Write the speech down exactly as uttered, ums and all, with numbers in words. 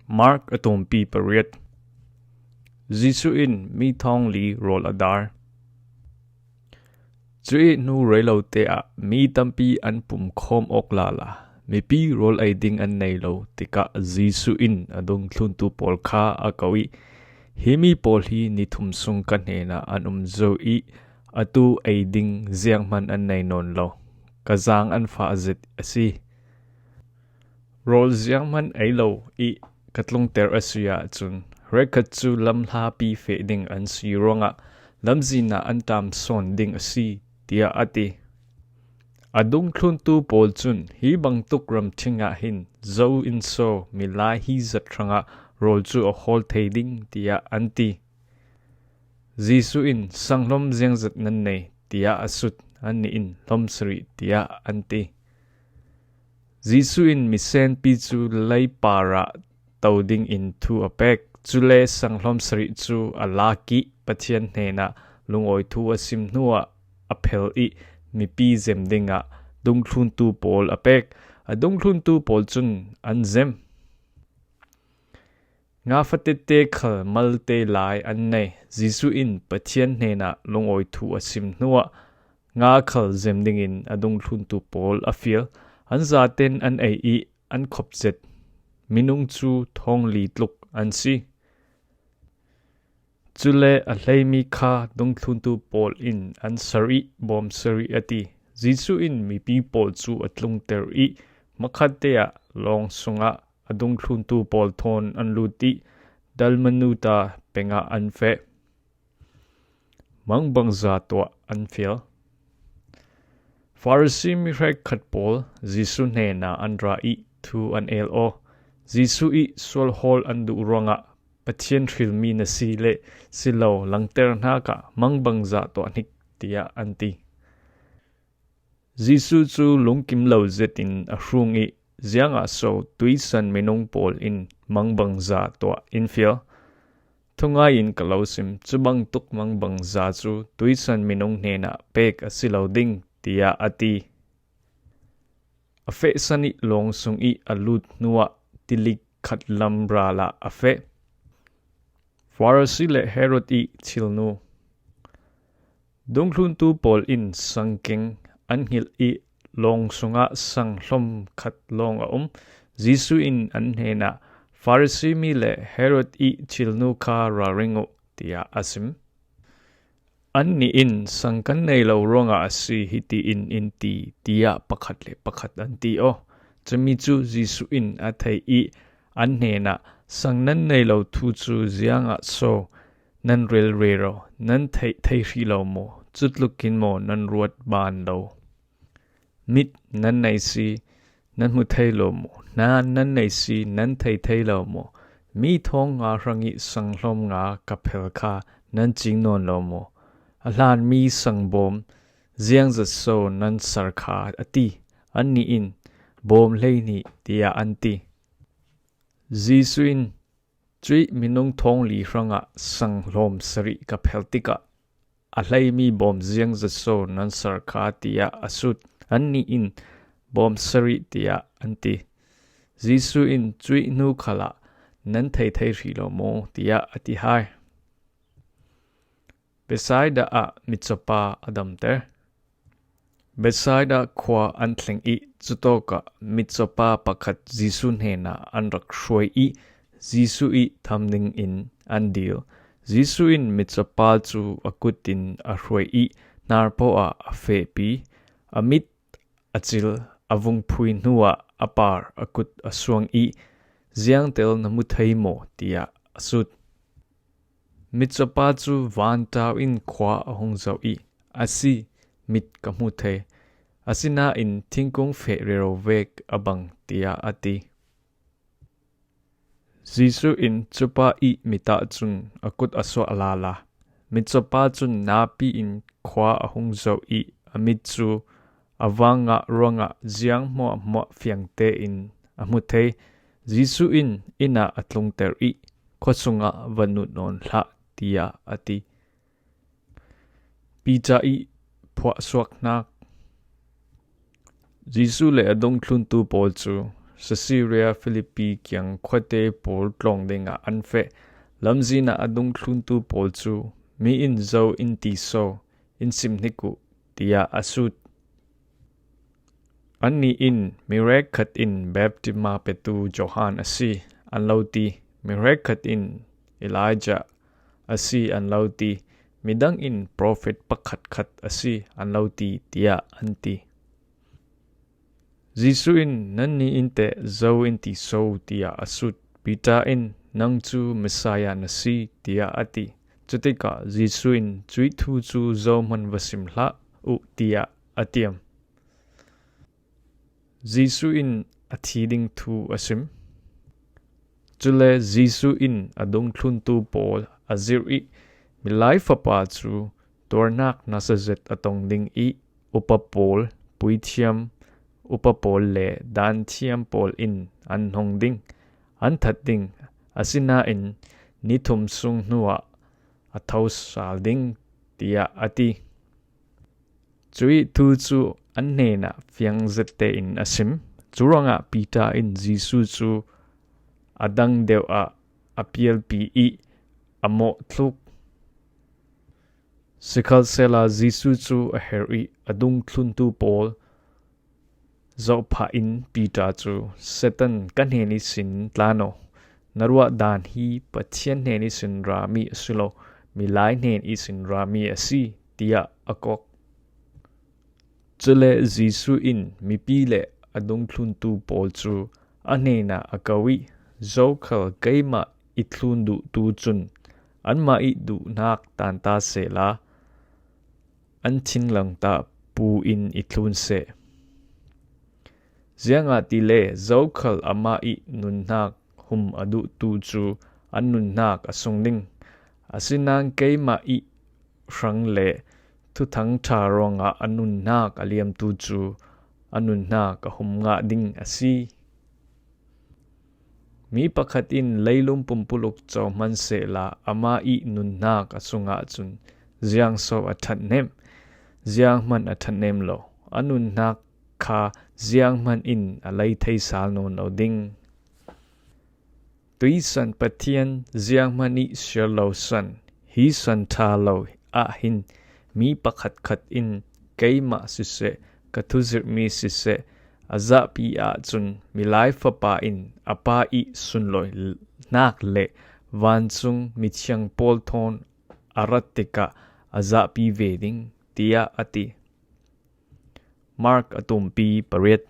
Mark a tumpi pariat. Jesuh in mi thawng li rawl a dar. Cuih hnu reilote ah mi tampi an pumkhawm awk lala, mipi rawl ei ding an nei lo tikah Jesuh in a dungthluntu pawl kha a ko ih, "Hi mi pawl hi ni thum sung ka hnenah an um zo ih, atu ei ding zianghman an nei nawn lo. Ka zaang an fah zet a si. Rawl zianghman ei lo ih ka tlungter a si ahcun, hrekkhat cu lamhlapi feh ding an si ruangah lamzin ah an ṭam sawn ding a si," tiah a ti. A dungthluntu pawl cun, "Hi bangtuk ramṭhing ah hin zo in so milai hi zat hrangah rawl cu a hawl thei ding?" tiah an ti. Jesuh in, "Sanghlawm ziangzat nan nei?" tiah a sut. Annih in, "Hlawm sarih," tiah an ti. Jesuh in misenpi cu leipar ah to dingin thu a pek. Cule sanghlawm sarih cu a lak ih Pathian hnenah lungawi thu a sim hnuah a phel ih mipi zem dingah dungthluntu pawl a pek. A dungthluntu pawl cun an zem. Nga fatette khal malte lai an nei. Jesuh in Pathian hnenah lungawi thu a sim hnuah nga khal zem dingin a dungthluntu pawl a fial. An zaten an ei ih an khop zet. Minung cu thawng li tluk an si. Cule a hleimi kha dungthluntu pawl in an sar ih bawm sarih a ti. Jesuh in mipi pawl cu a tlungter ih hmakhatte ah lawng sungah a dungthluntu pawl thawn an lut ih Dalmanuta peng ah an feh. Mangbangza tuah an fial. Farasi mi hrekkhat pawl Jesuh hnenah an ra ih thu an el aw. Jesuh ih sual hawl an duh ruangah, "Pathian hrilmi na si le si lo langter hnakah mangbangza tuah hnik," tiah an ti. Jesuh cu lungkim lo zetin a hrung ih, "Ziangah so tuisan minung pawl in mangbangza tuah in fial? Thungai in ka lo sim, cubangtuk mangbangza cu tuisan minung hnenah pek a si lo ding," tiah a ti. A fehsan ih lawng sung ih a lut hnuah tilik khat lam ral ah a feh. Farasi le Herod ih thilnu. Dungthluntu pawl in sangkeng an hngilh ih lawng sungah sang hlawm khat lawng a um. Jesuh in an hnenah, "Farasi mi le Herod ih thilnu kha ralring uh," tiah a sim. Annih in, "Sang kan nei lo ruangah a si hiti in in ti," tiah pakhat le pakhat an ti aw. Cumi cu Jesuh in a theih ih an hnenah, "Sang nan nei lo thu cu ziangah so nan rel rero? Nan theih thei hrih lo maw? Cutlukin maw nan ruat ban lo? Mit nan nei si, nan hmu thei lo maw? Hna nan nei si, nan thei thei lo maw? Mi thawng nga hrang ih sang hlawm nga ka phel kha nan cing nawn lo maw? A hlanmi sang bawm ziangzat so nan sar kha?" a ti. Annih in, "Bawm hleihnih," tiah an ti. Jesuh in, "Cuih minung thawng li hrangah sang hlawm sarih ka phel tikah a hleimi bawm ziangzat so nan sar kha?" tiah a sut. Annih in, "Bawm sarih," tiah an ti. Jesuh in, "Cuih hnu khalah nan thei thei hrih lo maw?" tiah a ti hai. Bethsaida ah mitcawpa a damter. Bethsaida khua an thleng ih cutawkah mitcawpa pakhat Jesuh hnenah an rak hruai ih Jesuh ih tham dingin an dil. Jesuh in mitcawpa cu a kut in a hruai ih hnarpaw ah a fehpi. A mit a cil, a vung phui hnuah a par a kut a suang ih, "Ziangtel na hmu thei maw?" tiah a sut. Mitcawpa cu vantau in khua a hung zoh ih, "A si, mit ka hmu thei. Asinain thingkung feh rero vek a bang," tiah a ti. Jesuh in cupa ih mit ahcun a kut a suah lala. Mitcawpa cun napi in khua a hung zoh ih a mit cu a vang ngah ruangah ziang hmuahhmuah fiang tein a hmu thei. Jesuh in inn ah a tlungter ih, "Khuasung ah va nut nawn hlah," tiah a ti. Piter ih phuahsuaknak. Jesuh le a dungthluntu pawl cu Caesarea Philippi kiang khuate pawl tlawng dingah an feh. Lamzinah a dungthluntu pawl cu, "Mi in zo in ti so, in sim hnik uh," tiah a sut. Annih in, "Mirek khat in baptisma petu Johan a si," an lo ti. "Mirek khat in Elijah a si," an lo ti. "Midang in profet pakhatkhat a si," an lo ti, tiah an ti. Jesuh in, "Nannih in teh zo in ti so?" tiah a sut. Peter in, "Nang cu Messiah na si," tiah a ti. Cutikah Jesuh in, "Cuih thu cu zohman va sim hlah uh," tiah a tiam. Jesuh in a thi ding thu a sim. Cule Jesuh in a dungthluntu pawl a zirh ih, "Milai Fapa cu tuarnak nasa zet a tong ding ih, upa pawl, puithiam upa pawl le danthiam pawl in an hnong ding, an that ding, asinain ni thum sung hnuah a tho sal ding," tiah a ti. Cuih thu cu an hnenah fiang zet tein a sim. Curuangah Peter in Jesuh cu a dang deuh ah a pialpi ih a mawhthluk. Sikhalsehla Jesuh cu a herh ih a dungthluntu pawl zoh phah in Peter cu, "Satan, ka hnen ihsin tlan aw. Na ruah dan hi Pathian hnen ihsin rami a si lo, milai hnen ihsin rami a si," tiah a kok. Cule Jesuh in mipi le a dungthluntu pawl cu a hnenah a ko ih, "Zokhal keimah i thlun duhtu cun anmah ih duhnak tanta sehla, an thinlangta pu in i thlun seh. Ziangahtile zokhal amah ih nunnak hum a duhtu cu a nunnak a sung ding. Asinain keimah ih hrang le Thuthang ṭha ruangah a nunnak a liamtu cu a nunnak a hum ngah ding a si. Mi pakhat in leilung pumpuluk co hman sehla, amah ih nunnak a sungah cun ziangso a ṭhathnemh, zianghman a ṭhathnem lo, a nunnak kha zianghman in a lei thei sal nawn lo ding. Tuisan Pathian, zianghman ih siar lo san, hi san ṭha lo ah hin mi pakhatkhat in keimah siseh, ka thuzirhmi siseh, a zahpi ahcun Milai Fapa in a Pa ih sunlawinak le vancung mithiang pawl thawn a rat tikah a zahpi ve ding, tiah a ti. Mark a tumpi pariat.